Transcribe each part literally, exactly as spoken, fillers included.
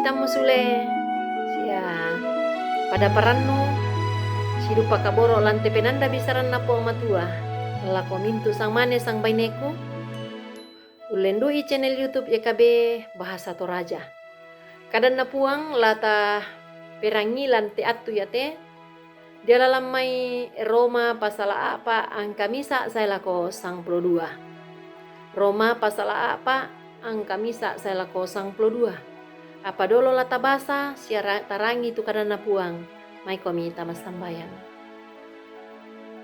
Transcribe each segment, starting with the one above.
Tammu sule sia pada parannu sidupa kaboro' lan te penanda bisaranna Puang Matua lako mintu' sangmane sangbaineku ullendu'i channel YouTube Y K B Bahasa Toraja. Kadanna Puang la ta perangi lan te attu iate, dialalan mai Roma pasala a'pa' angka misa' sae lako sangpulo dua. Roma pasala a'pa' angka misa' sae lako sangpulo dua. Apa dolo la tabasa sia ra-, tarangi tu kadanna Puang, maikomi tamassambayang.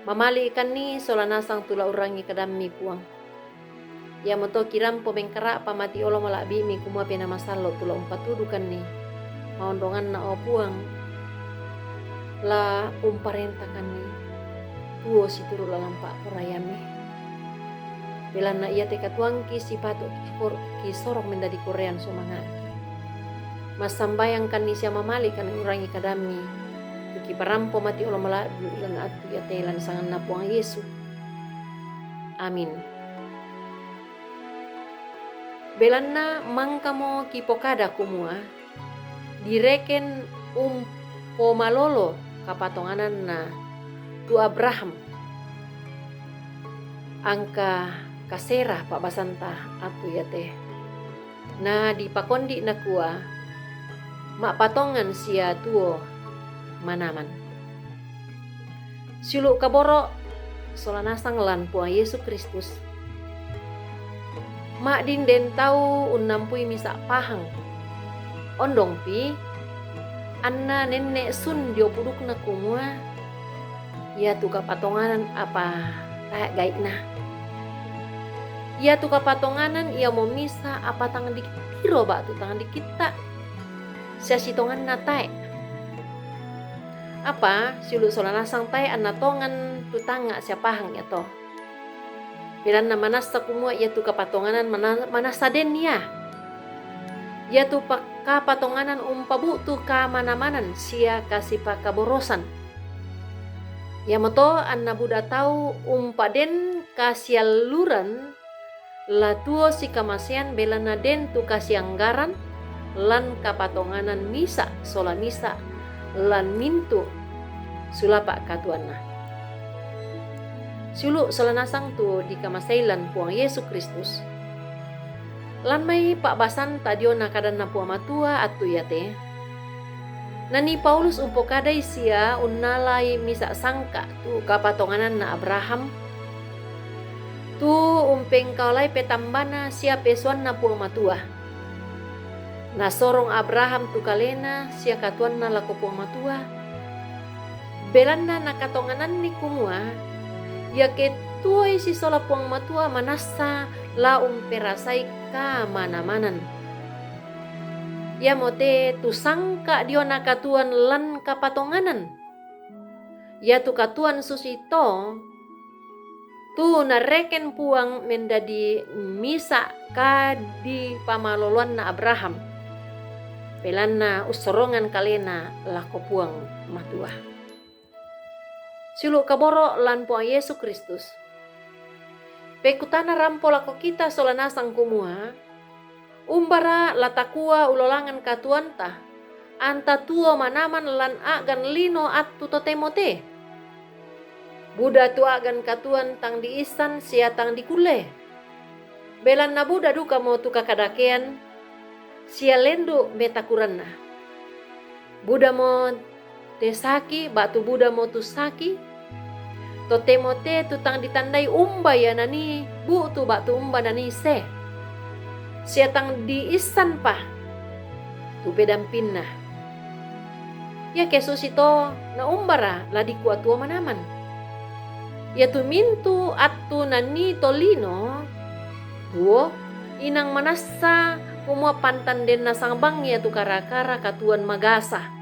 Mamali'kanni sola nasang tu la urangi kadammi, Puang. Iamoto kirampo mengkara'pa mati olo mala'bi'mi kumua Penaa Masallo' tu la umpatudukanni. Maonronganna, o Puang, la umparentakanni tuo situru' lalan pa'poraiammi. Belanna iate katuoangki sipato' kikor-, kisorong mendadi korean sumanga'ki. Massambayangkanni sia mamali'kanni urangi kadammi, tu kiparampo mati olo mala'bi' lan attu iate lan sanganna Puang Yesu. Amin. Belanna mangkamo kipokada kumua, direken umpomalolo kapatongananna tu Abraham, angka kasera pa'basanta attu iate. Na dipakondi' nakua, ma'patongan sia tuo manaman. Siulu' kaboro' sola nasang lan Puang Yesu Kristus. Ma'din den tau unnampui misa' pahang. Ondongpi, anna nenne' sun dio pudukna kumua, iatu kapatonganan apa tae' gai'na. Iatu kapatonganan iamo misa' apa tang ditiro ba'tu tang dikitta', sia sitonganna tae'. Apa siulu' sola nasang tae' anna tongan tu tangnga' sia pahang iato. Belanna manassa kumua iatu kapatonganan mana-, manassa den ia. Iatu pa-, kapatonganan umpabu'tu kamanamanan sia kasipakaborosan. Iamoto anna buda tau umpa'den kasialluran la tuo sikamasean belanna den tu kasianggaran lan kapatonganan misa' sola misa' lan mintu' sulapa' katuoanna. Siulu' sola nasang tu dikamasei lan Puang Yesu Kristus. Lan mai pa'basanta diona kadanna Puang Matua attu iate, nanii Paulus umpokadai sia unnalai misa' sangka' tu kapatongananna Abraham, tu umpengkaolai petambana sia pesuanna Puang Matua. Nasorong Abraham tu kalena sia katuoanna lako Puang Matua, belanna nakatongananni kumua, iake tuoi sisola Puang Matua manassa la umperasai kamanamanan. Iamote tu sangka' diona katuoan lan kapatonganan. Iatu katuoan susito, tu nareken Puang mendadi misa' kadipamaloloanna Abraham, belanna ussorongan kalena lako Puang Matua. Siulu' kaboro' lan Puang Yesu Kristus. Pekutana rampo lako kita sola nasang kumua, umbara la takua ulolangan katuoanta, anta tuo manaman lan a'gan lino attu totemo te? Buda tu a'gan katuoan tang diissan sia tang dikulle. Belanna buda dukamo tu kakadakean sia lendu' metakuranna. Budamo te saki ba'tu budamo tu saki, totemo te tu tang ditandai umba ia nanii bu'tu ba'tu umba nanii se, sia tang diissanpa tu pedampinna. Iake susito, na umbara la dikua tuo manaman? Iatu mintu' attu nanii tolino tuo, inang manassa kumua pantan den nasang bang iatu kara-kara katuoan magasa.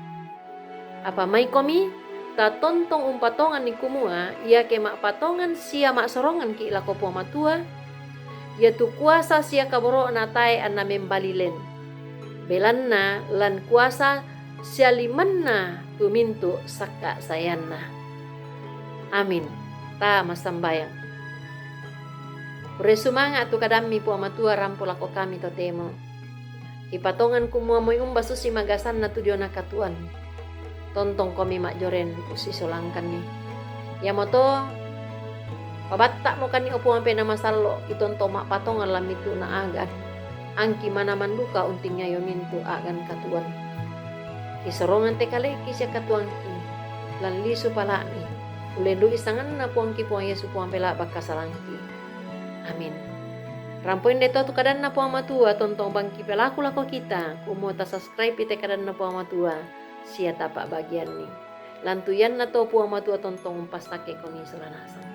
Apa maikomi, tatontong umpatonganni kumua, iake ma'patongan sia ma'soronganki' lako Puang Matua, iatu kuasa sia kaboro'na tae' anna membali len. Belanna lan kuasa sia limanna tu mintu' sakka' saeanna. Amin. Ta massambayang. Pure sumanga' tu kadammi Puang Matua rampo lako kami totemo. Ipatongan kumua moi umba susi magasanna tu diona katuoan. Tontong komi majjoren usisolangkanni. Iamoto, pabatta'mo kani, o Puang, ampe namasallo, itontong ma'patongan lammintu'na a'gan. Angki manamanduka untingayo mintu' a'gan katuoan. Kisorongan te kaleki sia katuoangki, lan lisu pala'mi, ullendu'i sanganna Puangki Puang Yesu Puang Pela'ba' kasalangki. Amin. Rampo inde to tu kadanna Puang Matua, tontong bangki pelaku lako kita, kumua tasubscribe i te kadanna Puang Matua, sia tapa'bagianni. Lantu ianna to Puang Matua tontong umpassakke komi sola nasang.